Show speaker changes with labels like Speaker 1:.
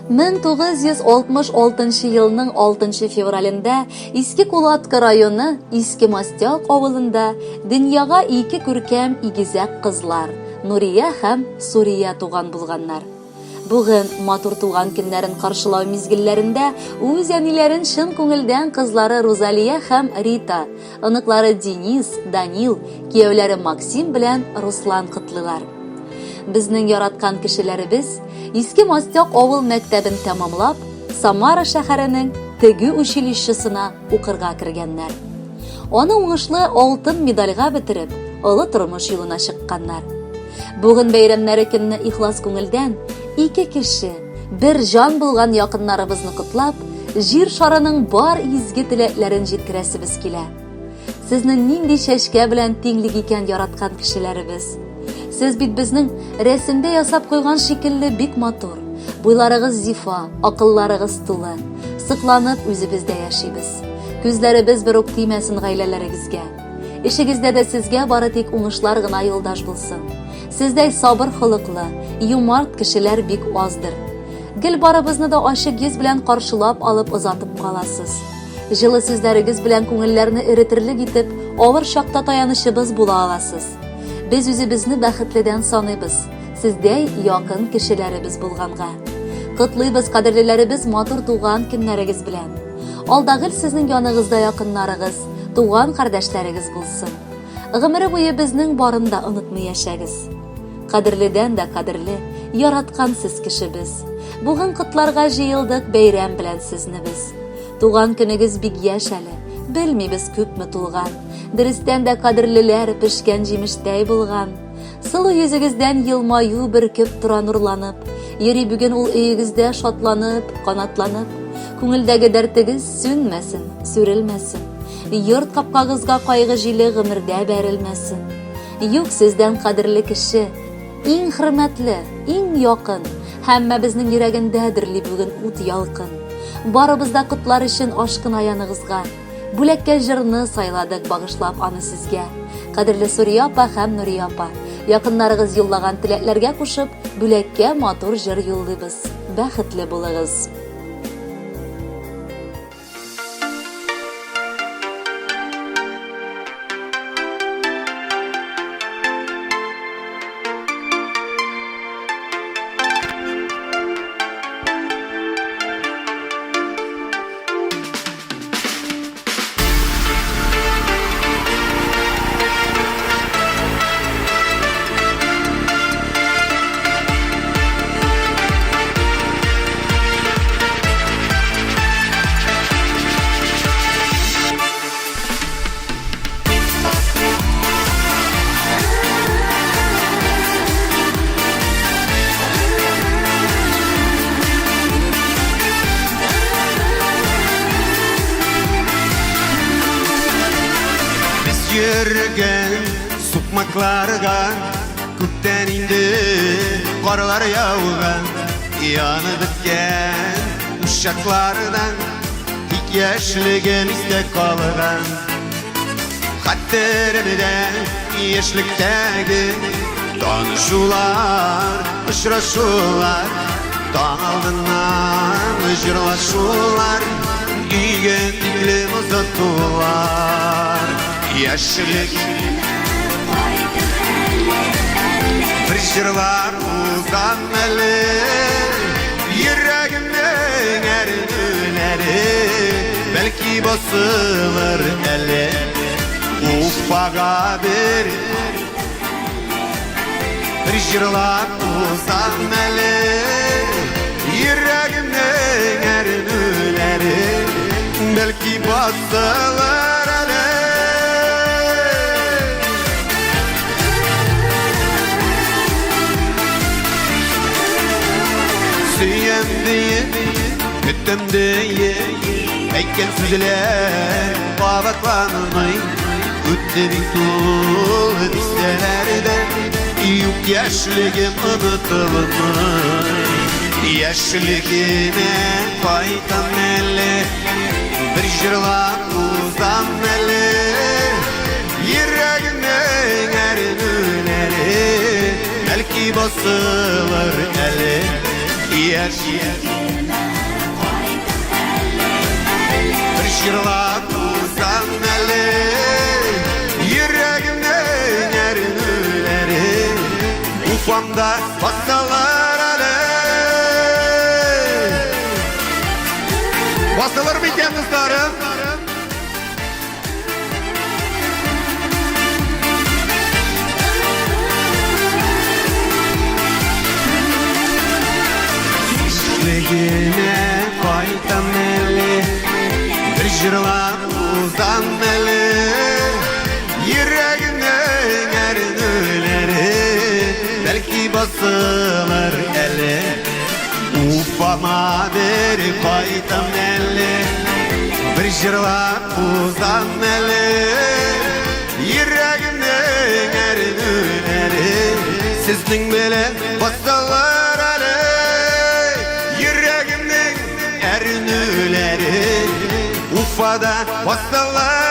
Speaker 1: 1966 елның 6 февралендә Иске Кулатка районы Иске Мастяк авылында дөньяга ике күркәм игезәк кызлар, Нурия һәм Сурия туган булганнар. Бүген матур туган көннәрен каршылау мизгелләрендә үз әниләрен чын күңелдән кызлары Рузалия һәм Рита, оныклары Денис, Данил, кияүләре Максим белән Руслан котлыйлар. Безнең яраткан кешеләребез Иске Мастяк авыл мәктәбен тәмамлап, Самара шәһәренең тегү училищесына укырга кергәннәр. Аны уңышлы алтын медальгә бетереп, олы тормыш юлына чыкканнар. Бүген бәйрәмнәре көнне ихлас күңелдән ике кеше, бер җан булган якыннарыбызны котлап, җир шарының бар изге теләкләрен җиткерәсебез килә. Сезне нинди чәчкә белән тиңлик икән яраткан кешеләребез? Сез бит безнең рәсемдә ясап куйган шикелле бик матур. Буйларыгыз зифа, акылларыгыз тулы. Сыкланып үзебездә яшибез. Күзләребез бер үк тимәсен гаиләләрегезгә. Эшегездә дә сезгә бары тик уңышлар гына юлдаш булсын. Сездәй сабыр холыклы, юмарт кешеләр бик аздыр. Гел барыбызны да ачык йөз белән каршылап алып озатып каласыз. Җылы сүзләрегез белән күңелләрне эретерлек итеп, авыр чакта таянычыбыз була аласыз. Без үзебезне бәхетледән саныйбыз, сездәй якын кешеләребез булганга. Котлыйбыз, кадерлеләребез, матур туган көннәрегез белән. Алда гел сезнең яныгызда якыннарыгыз, туган кардәшләрегез булсын. Гомере буе безнең барын да онытмый яшәгез. Кадерледән дә кадерле, яраткан сез кешебез. Бүген котларга җыелдык бәйрәм белән сезне без. Туган көнегез бик яшь әле, белмибез күпме тулган. Дөрестән дә кадерлеләр пешкән җимештәй булган. Сылу йөзегездән елмаю бөркеп тора нурланып. Йөри бүген ул өегездә шатланып, канатланып. Күңелдәге дәртегез сүнмәсен, сүрелмәсен. Йорт капкагызга кайгы җиле гомердә бәрелмәсен. Юк сездән кадерле кеше, иң хөрмәтле, иң якын. Һәммәбезнең йөрәгендә дөрли бүген ут ялкын. Барыбыз да котлар өчен ашкына яныгызга. Бүләккә җырны сайладык, багышлап аны сезгә. Кадерле Сурия апа һәм Нурия апа, якыннарыгыз юллаган теләкләргә кушып, бүләккә матур җыр юллыйбыз. Бәхетле булыгыз!
Speaker 2: Без йөргән сукмакларга күптән инде карлар яуган, янып беткән учаклардан тик яшьлегем истә калган. Хәтеремдә яшьлектәге танышулар, очрашулар, таң алдыннан җырлашулар, өйгә тиклем озатулар. Яшьлек бер җырлап узам әле, йөрәгемнең әрнүләре, бәлки басылыр әле. Уфага бер бер җырлап узам әле, йөрәгемнең әрнүләре, бәлки басылыр әле. Сөям диеп, көтәм диеп, әйткән сүзләр кабатланмый. Үтте бит ул дистәләрдә, юк яшьлегем онытылмый. Яшьлегемә кайтам әле, бер җырлап узам әле. Йөрәгемнең әрнүләре, бәлки басылыр әле. Яшь Бер җырлап узам әле. Йөрәгемнең әрнүләре Уфамда басылыр әле. Басылыр микән, дусларым? Яшьлегемә кайтам әле, бер җырлап узам әле. Йөрәгемнең әрнүләре бәлки басылыр әле. Уфама бер кайтам әле, бер җырлап узам әле. Йөрәгемнең әрнүләре сезнең белән басылыр әле. Йөрәгемнең әрнүләре Уфада басылыр.